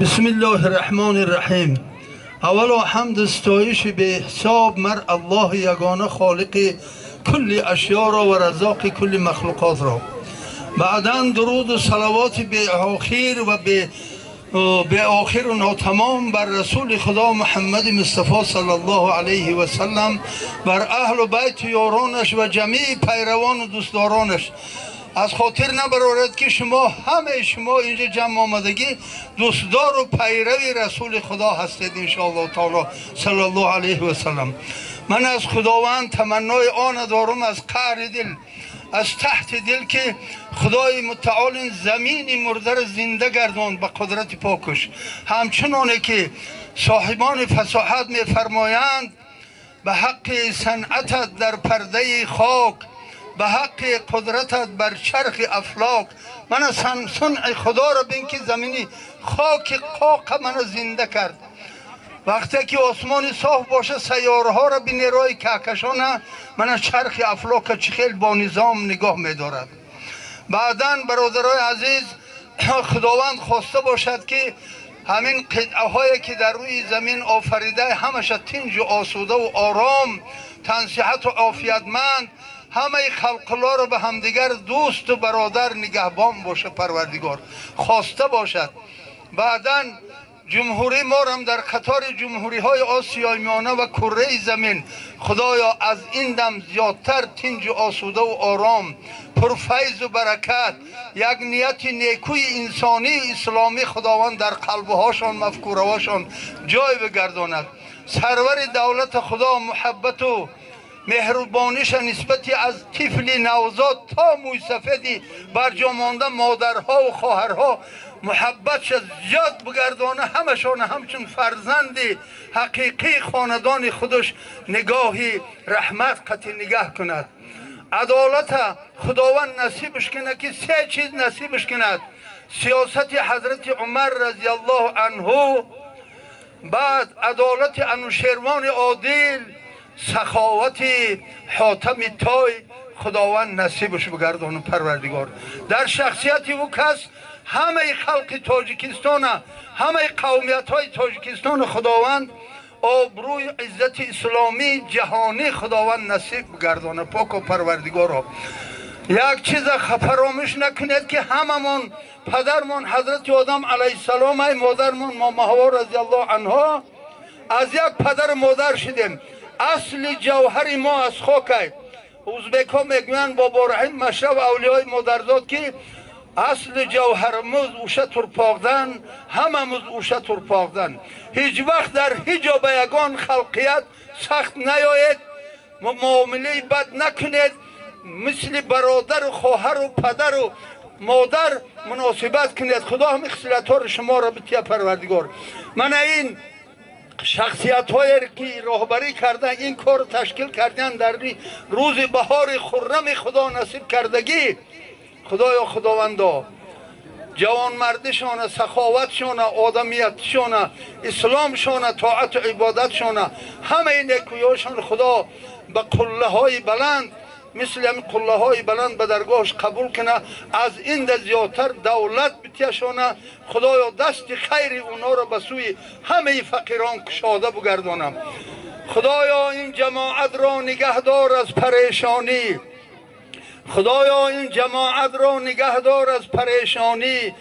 بسم الله الرحمن الرحیم. اول حمد ستایش به حساب مر الله یگانه خالق کل اشیا را و رزاق کل مخلوقات را. بعدا درود و صلوات به آخر و به آخر و ناتمام بر رسول خدا محمد مصطفی صلی الله علیه و سلم، بر اهل و بیت یارانش و جمیع پیروان و دوستدارانش. از خاطر نبرارد که شما همه شما اینجا جمع آمدگی دوستدار و پیروی رسول خدا هستید انشاءالله تعالی صلی الله علیه و سلم. من از خداوند تمنای آن دارم از قعر دل، از تحت دل که خدای متعال این زمین مرده را زنده گرداند به قدرت پاکش. همچنانه که صاحبان فصاحت می‌فرمایند به حق صنعتت در پرده خاک، به حق قدرتت بر چرخ افلاک. من صنع خدا را بین که زمینی خاک قاق من زنده کرد. وقتی که آسمان صاف باشه سیاره ها را به نیروی کهکشان من چرخ افلاک چه خیلی با نظام نگاه می‌دارد. بعداً برادرای عزیز، خداوند خواسته باشد که همین قطعه هایی که در روی زمین آفریده همش تنج و آسوده و آرام، تنصیحت و عافیتمند، همه خلق الله را به همدیگر دوست و برادر نگهبان باشه پروردگار خواسته باشد. بعداً جمهوری ما هم در قطار جمهوری های آسیای میانه و کره زمین خدایا از این دم زیادتر تنج و آسوده و آرام، پرفیض و برکت، یک نیت نیکوی انسانی اسلامی خداوند در قلبهاشان مفکورهاشان جای بگرداند. سرور دولت خدا محبت و مهربانیش نسبتی از طفل نوزاد تا موی سفیدی برجا مانده مادرها و خواهرها محبتش زیاد بگردانه، همشان همچون فرزند حقیقی خاندان خودش نگاهی رحمت قطعی نگاه کند. عدالت خداوند نصیبش کنه که سه چیز نصیبش کند: سیاست حضرت عمر رضی الله عنه، بعد عدالت انوشیروان عادل، سخاوت حاتم تای خداوند نصیبش بگردانه پروردگار. در شخصیت او کس همه خلق تاجیکستان، همه قومیت های تاجیکستان خداوند آبروی عزت اسلامی جهانی خداوند نصیب بگردانه پاک و پروردگار. یک چیز فراموش نکنید که هممون پدرمون حضرت آدم علیه السلام، مادرمون ماما حوا رضی الله عنها از یک پدر مادر شدیم. اصل جوهر ما از خاک. ازبک ها میگویند بابا رحیم مشرب اولیای مادرزاد که اصل جوهرمز اوشه ترپاقدن، هممز اوشه ترپاقدن. هیچ وقت در هیچ جا به یگان خلقیت سخت نیاید، معامله بد نکنید، مثل برادر و خواهر و پدر و مادر مناسبت کنید. خدا هم خصلت ها شما را بتیه پروردگار. من این شخصیت هایی که راهبری کردن این کار تشکیل کردن در روز بهار خرم خدا نصیب کردگی، خدایا خداوندا جوانمردشان، سخاوتشان، آدمیتشان، اسلامشان، طاعت و عبادتشان، همه نیکویاشان خدا به قله های بلند مثل همین قله های بلند به درگاهش قبول کنه. از این زیادتر دولت بتیشانه. خدایا دست خیر اونا را به سوی همه فقیران کشاده بگردانم. خدایا این جماعت را نگهدار از پریشانی، خدایا این جماعت را نگهدار از پریشانی،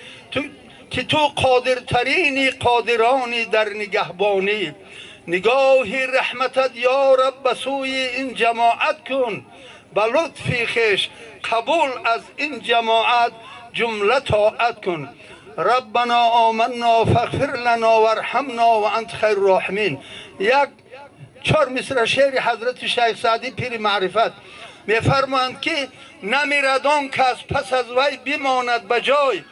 که تو قادرترینی قادرانی در نگهبانی. نگاهی رحمتت یا رب به سوی این جماعت کن، به لطفی خویش قبول از این جماعت جمله طاعت کن. ربنا آمنا فاغفر لنا وارحمنا و انت خیر الراحمین. یک چهار مصرع شعر حضرت شیخ سعدی پیر معرفت میفرمایند که نمیرد آن کس پس از وی بماند به جای،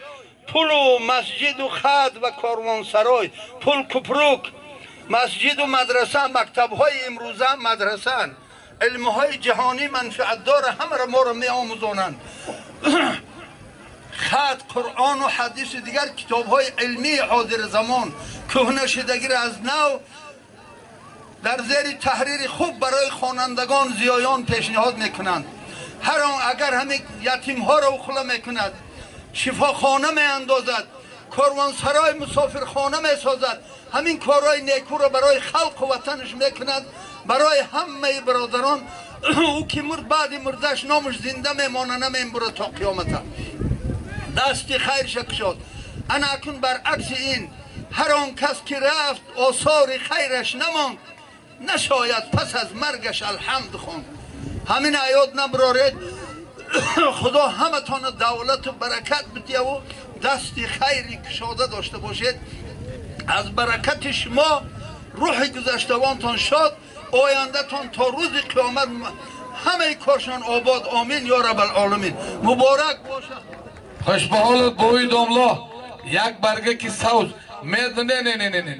پل و مسجد و خد و کاروانسرای. پل کپروک، مسجد و مدرسه، مکتب‌های امروزه مدرسه، علم‌های جهانی منفعت دار همه را ما را می‌آموزانند. خط، قرآن و حدیث و دیگر کتاب‌های علمی حاضر زمان کهنه شدگی را از نو در زیر تحریر خوب برای خوانندگان زیایان پیشنهاد میکنند. هر آن اگر همه یتیم ها را اخلا میکند، شفاخانه می اندازد، Корвонсарой, мусофирхона месозад. Ҳамин корҳои некуро барои халқу ватанаш мекунад, барои ҳамаи бародарон. Ӯ ки мурд, баъди мурдаш номаш зинда мемона, намембура то қиёмата. Дасти хайрша кушод. Ана акун баръакси ин, ҳар он кас ки рафт, осори хайраш намонд, нашояд пас аз маргаш алҳамд хонд. Ҳамин аёд наброред. Худо ҳаматона давлату баракат бидияву дасти хайри кушода дошта бошед. Аз баракати шумо рӯҳи гузаштагонтон шод, ояндатон то рӯзи қиёмат ҳамаи коршон обод. Омин ё раббалоламин. Муборак бошад. Хуш ба ҳолат, бовии домло, як баргаки савз. Не, не, не, не, не.